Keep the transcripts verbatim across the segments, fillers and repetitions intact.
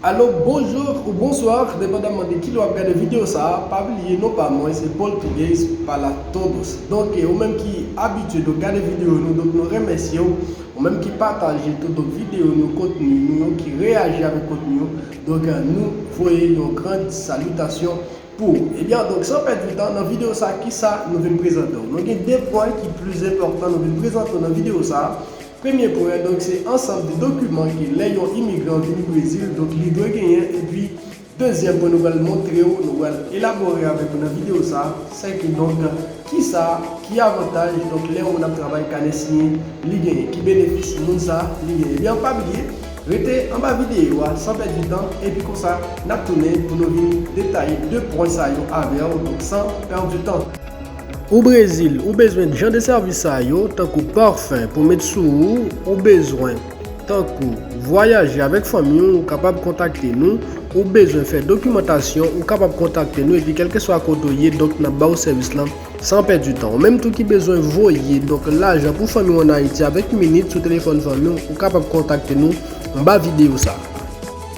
Alo, bonjou ou bonswa, depandaman de ki lè w ap gade videyo sa a, pa bliye non pa mwen se Paul Tugues Pala Todos. Donk, ou menm ki abitye donk gade videyo nou, donk nou remèsye w. Ou menm ki pataje tou donk videyo nou, kontni nou yo, ki reyaji avèk kontni yo, donk nou voye yon gran salitasyon pou ou. Ebyen, donk san pèdi tan, nan videyo sa a, kisa nou vin prezante w? Nou gen de pwen ki plis enpòtan nou vin prezante w nan videyo sa a. Premye pwen an, donk, se ansanm de dokiman ke lè yon imigran vini Brezil, donk, li dwe genyen. Epi, dezyèm pwen nou pral montre w, nou pral elabore avèk ou nan videyo sa a, se ke, donk, kisa, ki avantaj, donk, lè yon moun ap travay, kanè siyen li genyen, ki benefis moun sa a li genyen. Ebyen, pa bliye, rete anba videyo a san pèdi tan, epi konsa, n ap tounen pou nou vin detaye de pwen sa yo avè w, donk, san pèdi tan. Ou Brezil, ou bezwen jan de sèvis sa yo, tankou pafen pou met sou ou, ou bezwen, tankou vwayaje avèk fanmi w, ou kapab kontakte nou, ou bezwen fè dokimantasyon, ou kapab kontakte nou, epi kèlkeswa kote w ye, donk, n ap ba w sèvis lan san pèdi tan. Ou menm tou ki bezwen voye, donk, lajan pou fanmi w ann Ayiti avèk minit sou telefòn fanmi w, ou kapab kontakte nou anba videyo sa a.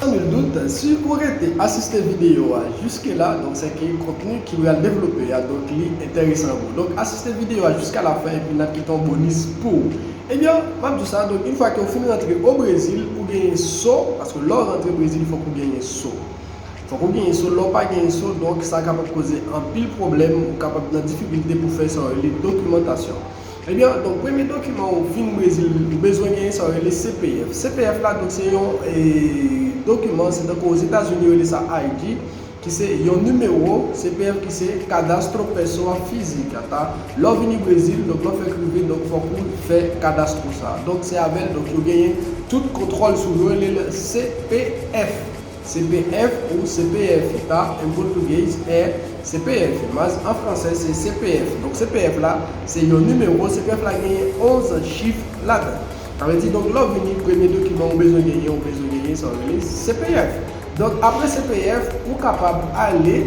San nul dout, si ou rete asiste videyo a jiske la, donk, se ke kontni ki pral devlope a, donk, li enteresan pou ou. Donk, asiste videyo a jiska lafen, epi n ap kite yon bonis pou ou. Ebyen, m ap di w sa, donk, yon fwa ke ou fin rantre o Brezil, ou genyen so, paske lè w rantre Brezil, fòk ou genyen so. Fòk ou genyen so, lè w pa genyen so, donk, sa kapab koze anpil pwoblèm, ou kapab nan difikilte pou fè sa yo rele dokimantasyon. Ebyen, donk, premye dokiman ou vin Brezil, ou bezwen genyen sa yo rele C P F. C P F la, donk, se yon, e, dokiman, se tankou Ozetazini yo rele sa I D, ki se yon nimewo C P F ki se Cadastro Pessoa Física, ta. Lè w vini Brezil, donk, lè w fèk rive, donk, fòk ou fè kadastro sa. Donk, se avè l, donk, yo genyen tout kontwòl sou yo, rele l C P F. C P F ou C P F, ta, en português é C P F, mas en français se C P F. Donk, C P F la, se yon nimewo, C P F la genyen onz chif ladan. Sa vle di, donk, lè w vini, premye dokiman ou bezwen genyen, ou bezwen genyen sa yo rele C P F. Donk, apre C P F, ou kapab ale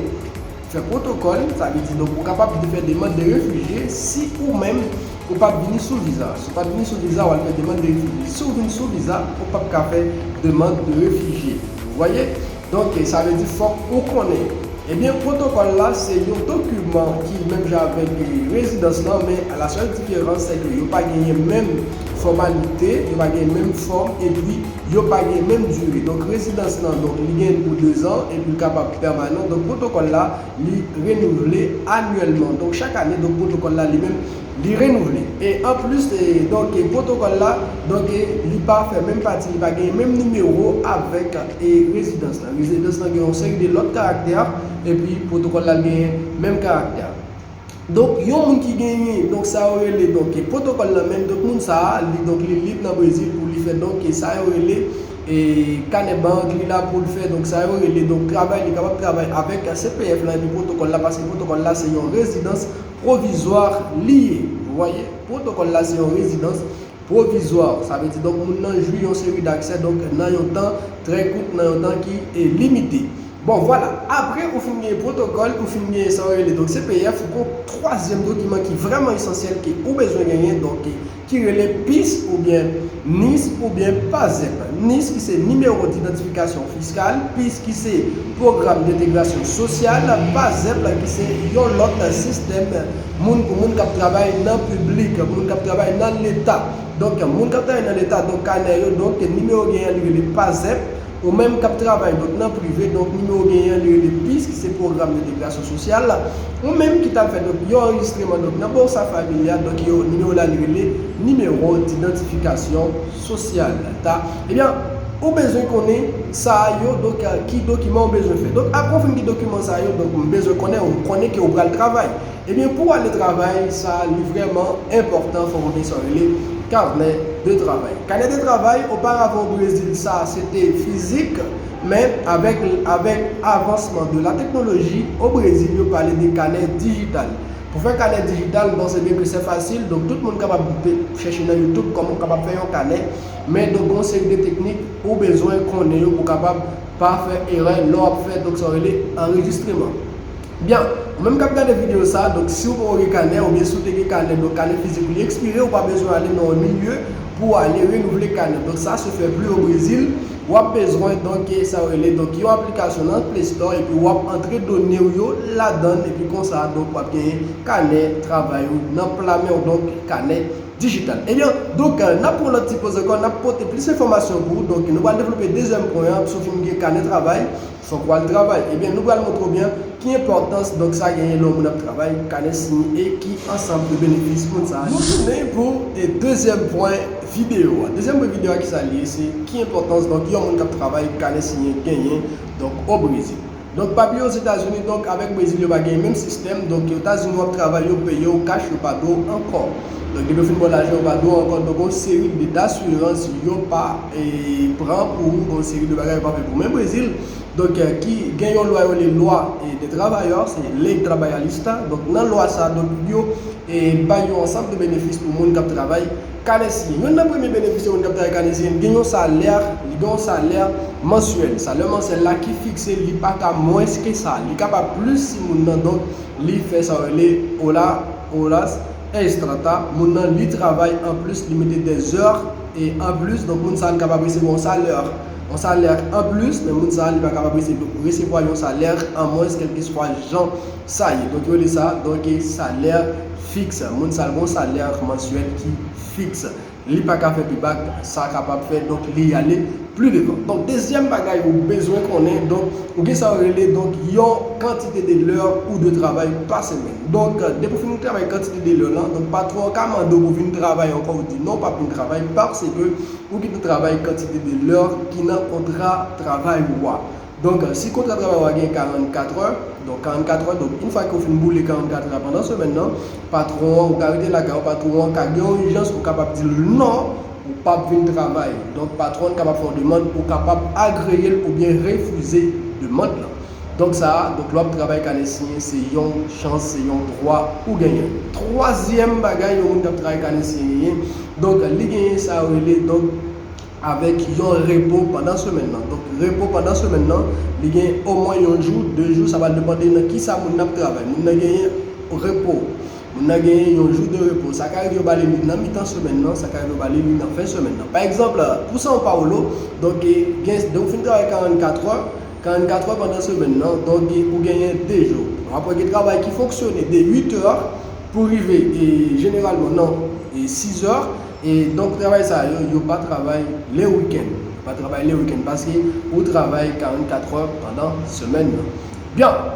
fè pwotokòl, sa vle di, donk, ou kapab fè demann de refijye si ou menm ou p ap vini sou viza. Si w p ap vini sou viza, w al fè demann de refijye. Si w vin sou viza, ou p ap ka fè demann de refijye. Vous voyez? Donk, sa vle di fòk ou konnen. Ebyen, pwotokòl la, se yon dokiman ki menm jan avèk, e, rezidans lan, men la sèl diferans, se ke yo pa genyen menm fòmalite, yo pa genyen menm fòm, epi yo pa genyen menm dire. Donk, rezidans lan, donk, li genyen pou dezan, epi li kapab pèmanan. Donk, pwotokòl la, li renouvle anyèlman. Donk, chak ane, donk, pwotokòl la, li menm, li renouvle. E anplis, e, donk, e, pwotokòl la, donk, e, li pa fè menm pati, li pa genyen menm nimewo avèk, e, rezidans lan. Rezidans lan gen yon seri de lòt karaktè, epi pwotokòl la genyen menm karaktè. Donk, yon moun ki genyen, donk, sa yo rele, donk, e, pwotokòl la menm, donk, moun sa a, li, donk, li lib nan Brezil pou li fè, donk, e, sa yo rele, e, kanè bank, li la pou l fè, donk, sa yo rele, donk, travay, li kapab travay avèk C P F la, epi pwotokòl la, paske pwotokòl la, se yon rezidans pwovizwa li ye. Vous voyez? Pwotokòl la, se yon rezidans pwovizwa. Sa vle di, donk, moun nan jwi yon seri d'aksè, donk, nan yon tan trè kout, nan yon tan ki, e, limite. Bon, vwala. Apre ou fin genyen pwotokòl, ou fin genyen sa yo rele, donk, C P F, ou gon twazyèm dokiman ki vrèman esansyèl ke ou bezwen genyen, donk, ki rele pis oubyen nis oubyen pazèp. Nis ki se nimewo didantifikasyon fiskal, pis ki se pwogram dentegrasyon sosyal, pazèp ki se yon lòt sistèm moun pou moun k ap travay nan piblik, moun k ap travay nan leta. Donk, moun k ap travay nan leta, donk, kanè yo, donk, nimewo genyen li rele pazèp. Ou menm k ap travay, donk, nan prive, donk, nimewo genyen an, li rele pis, ki se pwogram dentegrasyon sosyal la. Ou menm ki t ap fè, donk, yon anrejistreman, donk, nan Bolsa Família, donk, yo, nimewo la, li rele nimewo didantifikasyon sosyal, ta. Ebyen, ou bezwen konnen sa yo, donk, ki dokiman ou bezwen fè. Donk, apre w fin gen dokiman sa yo, donk, m bezwen konnen, ou konnen ke ou pral travay. Ebyen, pou w ale travay, sa, li vrèman enpòtan, fòk ou gen sa yo rele kanè de travay. Kanè de travay, oparavan o Brezil, sa, se te fizik, men avèk, avèk avansman de la teknoloji, o Brezil, yo pale de kanè dijital. Pou fè kanè dijital, m panse byen ke se fasil, donk tout moun kapab pe-, chèche nan YouTube kòman w kapab fè yon kanè, men donk, gon seri de teknik ou bezwen konnen yo pou w kapab pa fè erè lè w ap fè, donk, sa yo rele anrejistreman. Byen, ou menm k ap gade videyo sa, donk, si w poko gen kanè, oubyen si w te gen kanè, donk, kanè fizik ou li ekspire, ou pa bezwen ale nan yon milye pou w ale renouvle kanè. Donk, ça se fait plus au Brésil, W ap bezwen, donk, sa yo rele, donk, yon aplikasyon nan Play Store, epi w ap antre done w yo ladan l, epi konsa, donk, w ap genyen kanè travay ou nan pla men w, donk, kanè dijital. Ebyen, donk, n ap pran lòt ti poz ankò, n ap pote plis enfòmasyon pou ou. Donk, nou pral devlope dezyèm pwen an, si w fin gen kanè travay, fòk w al travay. Ebyen, nou pral montre w byen ki enpòtans, donk, sa genyen lè yon moun ap travay, kanè siyen, e ki ansanm de benefis moun sa. Nou tounen pou, e, dezyèm pwen videyo a. Dezyèm pwen videyo a, ki sa l ye? Se ki enpòtans, donk, yon moun k ap travay, kanè siyen genyen, donk, o Brezil. Donk, pa bliye Ozetazini, donk, avèk Brezil, yo pa gen menm sistèm. Donk, Etazini, w ap travay, yo peye w kach, yo pa dwe w ankò. Donk, depi yo fin ba w lajan, yo pa dwe w ankò. Donk, yon seri de dasirans yo pa, e, pran pou ou, yon seri de bagay yo pa fè pou ou. Men Brezil, donk, e, ki gen yon lwa yo rele lwa, e, de travayè, se ley trabalhista. Donk, nan lwa sa, donk, yo, e, bay yon ansanm de benefis pou moun k ap travay kanè siyen. Youn nan premye benefis yon moun k ap travay kanè siyen, li gen yon salè, li gen yon salè mansyèl. Salè mansyèl la ki fikse, li pa ka mwens ke sa. Li kapab plis si moun nan, donk, li fè sa yo rele ora, horas extra, ta. Moun nan, li travay anplis, li mete de zè e anplis, donk, moun sa, li kapab resevwa yon salè, yon salè anplis, men moun sa, li pa kapab resevwa, resevwa yon salè an mwens, kèlkeswa jan sa ye. Donk, yo rele sa, donk, salè fiks. Moun sa, l gen yon salè mansyèl ki fiks. Li pa ka fè pi ba, sa kapab fè, donk, li ale pli devan. Donk, dezyèm bagay ou bezwen konnen, donk, ou gen sa yo rele, donk, yon kantite de lè ou dwe travay pa semèn. Donk, depi w fin travay kantite de lè lan, donk, patwon an ka mande w pou w vin travay ankò, ou di non, w p ap vin travay, paske ou gentan travay kantite de lè ki nan kontra travay ou a. Donk, si kontra travay ou a gen karannkat è, donk, karannkat è, donk, yon fwa ke w fin boule karannkat è a pandan semèn nan, patwon an, ou ka rete lakay ou, patwon an ka gen yon ijans, ou kapab di l non, ou p ap vin travay. Donk, patwon an kapab fè yon demann, ou kapab agreye l oubyen refize demann lan. Donk, sa a, donk, lè w ap travay kanè siyen, se yon chans, se yon dwa ou genyen. Twazyèm bagay, yon moun k ap travay kanè siyen genyen, donk, li genyen sa yo rele, donk, avèk yon repo pandan semèn nan. Donk, repo pandan semèn nan, li gen omwen yon jou, de jou, sa va depande nan kisa moun nan ap travay. Moun nan genyen repo. Moun nan genyen yon jou de repo. Sa ka rive yo ba li li nan mitan semèn nan, sa ka rive yo ba li li nan fen semèn nan. Pa egzanp, pou São Paulo, donk, e, gen, donk, ou fin travay karannkat è, karannkat è pandan semèn nan, donk, e, ou genyen de jou. Apre, gen travay ki fonksyone de uit è pou rive, e, jeneralman nan, e, sis è. E donk, travay sa yo, yo pa travay le wikenn. Yo pa travay le wikenn paske ou travay karannkat è pandan semèn nan. Byen,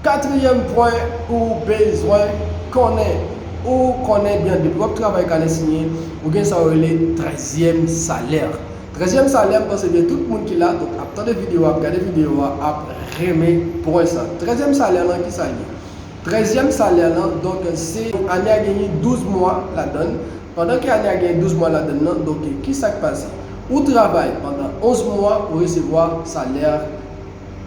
katriyèm pwen ou bezwen konnen. Ou konnen byen, depi w ap travay kanè siyen, ou gen sa yo rele trèzyèm salè. Trèzyèm salè, m panse byen tout moun ki la, donk, ap tande videyo a, ap gade videyo a, ap renmen pwen sa. Trèzyèm salè lan, ki sa l ye? Trèzyèm salè lan, donk, se ane a genyen douz mwa ladan l. Pandan ke ane a genyen douz mwa ladan l lan, donk, ki sa k pase? Ou travay pandan onz mwa, ou resevwa salè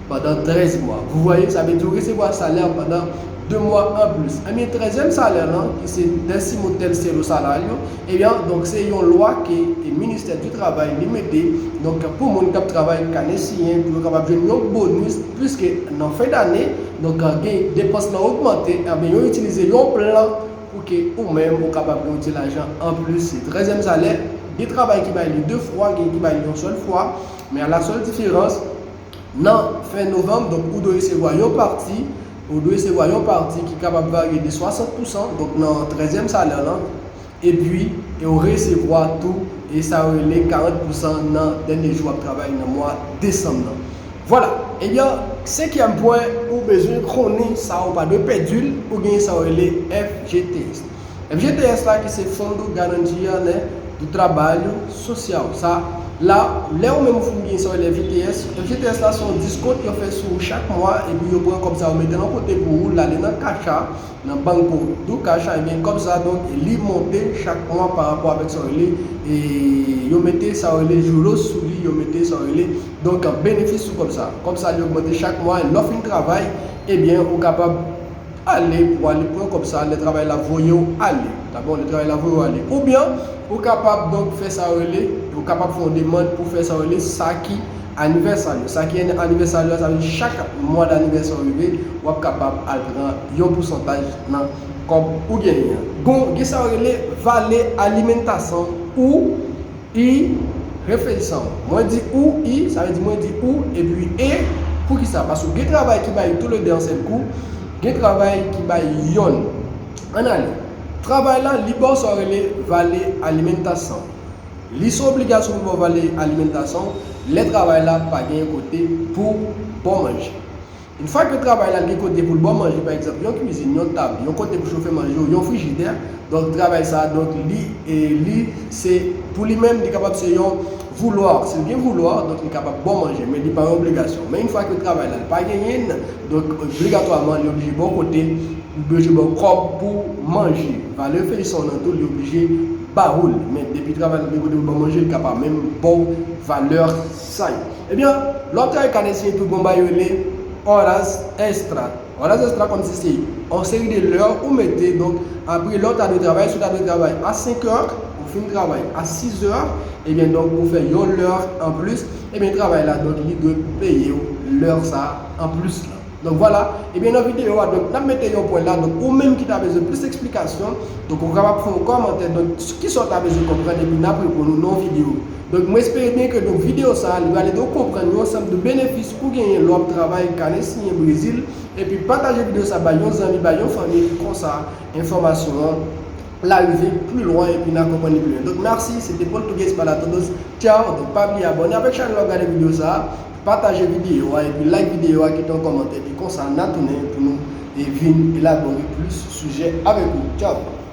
pandan trèz mwa. Vous voyez, sa vle di ou resevwa salè pandan de mwa anplis. Ebyen, trèzyèm salè lan, ki se décimo terceiro salário, ebyen, donk, se yon lwa ke, e, ministè di travay li mete, donk, pou moun k ap travay kanè siyen, pou yo kapab jwenn yon bonis, piske nan fen dane, donk, gen depans lan ogmante, ebyen, yo itilize yon plan pou ke ou menm ou kapab gen yon ti lajan anplis. Se trèzyèm salè, gen travay ki bay li de fwa, gen ki bay li yon sèl fwa, men a la sèl diferans, nan fen novanm, donk, ou dwe resevwa yon pati, ou dwe resevwa yon pati ki kapab varye de swasant pousan, donk, nan trèzyèm salè lan, epi, e ou resevwa tou, e sa yo rele karant pousan nan dènye jou w ap travay nan mwa desanm nan. Vwala. Ebyen, senkyèm pwen, ou bezwen konnen sa, ou pa dwe pèdi l, ou gen sa yo rele F G T S. F G T S la, ki se Fundo Garantia, né, do Trabalho Social. Sa, la, lè ou menm ou fin gen sa yo rele F G T S, F G T S la se yon diskont yo fè sou ou chak mwa, epi yo pran kòb sa yo mete nan kote pou ou, l ale nan Caixa, nan Banco do Caixa, ebyen, kòb sa, donk, li monte chak mwa pa rapò avèk sa yo rele, e yo mete sa yo rele juros sou li, yo mete sa yo rele, donk, benefis sou kòb sa. Kòb sa, li ogmante chak mwa, lè w fin travay, ebyen, ou kapab ale pou ale pran kòb sa, lè travay la voye w ale. Dabò, lè travay la voye w ale. Oubyen, ou kapab, donk, fè sa yo rele, ou kapab fè yon demann pou fè sa yo rele saki aniversariu. Saki aniversariu a, sa vle di chak mwa d'anivèsè w rive, w ap kapab al pran yon pousantaj nan kòb ou genyen an. Bon, gen sa yo rele vale alimentação ou I Reflechisan. Mwen di ou, i, sa vle di mwen di ou, epi e, poukisa? Paske gen travay ki bay toulede an sèl kou, gen travay ki bay yonn. Ann ale. Travay la, li ba w sa w rele vale alimentasyon. Li se yon obligasyon pou ba w vale alimentasyon lè travay la pa gen kote pou ba w manje. Yon fwa ke travay la gen kote pou l ba w manje, pa egzanp, yon kwizin, yon tab, yon kote pou chofe manje w, yon frijidè, donk travay sa a, donk li, e, li, se pou li menm, li kapab se yon voulwa. Si l gen voulwa, donk li kapab ba w manje, men li pa yon obligasyon. Men yon fwa ke travay la, li pa genyen, donk obligatwaman, li oblije ba w kote, li oblije ba w kòb pou manje. Vale reflechisan w nan tou, li oblije ba ou l. Men depi travay la gen kote pou l ba w manje, li ka pa menm ba w valè sa yo. Ebyen, lè w ap travay kanesiyen tou, gon bagay yo rele horas extra. Horas extra kòmsi se yon seri de lè ou mete, donk, apre lè w ta dwe travay, si w ta dwe travay a senk è, ou fin travay a sis è, ebyen, donk, ou fè yon lè anplis, ebyen, travay la, donk, li dwe peye w lè sa anplis la. Donk, vwala, ebyen, nan videyo a, donk, n ap mete yon pwen la, donk, ou menm ki ta bezwen plis eksplikasyon, donk, ou kapab fè yon kòmantè, donk, kisa w ta bezwen konprann, epi n ap reponn ou nan yon videyo. Donk, mwen espere byen ke, donk, videyo sa a, li va ede w konprann yon ansanm de benefis ou genyen lè w ap travay kanesiyen Brezil, epi pataje videyo sa a bay yon zanmi, bay yon fanmi, epi konsa, enfòmasyon an la rive pli lwen, epi n a konprann li pli byen. Donk, mèsi, se te Português para Todos. Tchao, donk, pa bliye abòne avèk chanèl la, gade videyo sa a, pataje videyo a, epi like videyo a, kite yon kòmantè, epi konsa, n a tounen pou nou, e, vin elabore plis sijè avèk ou. Tchao.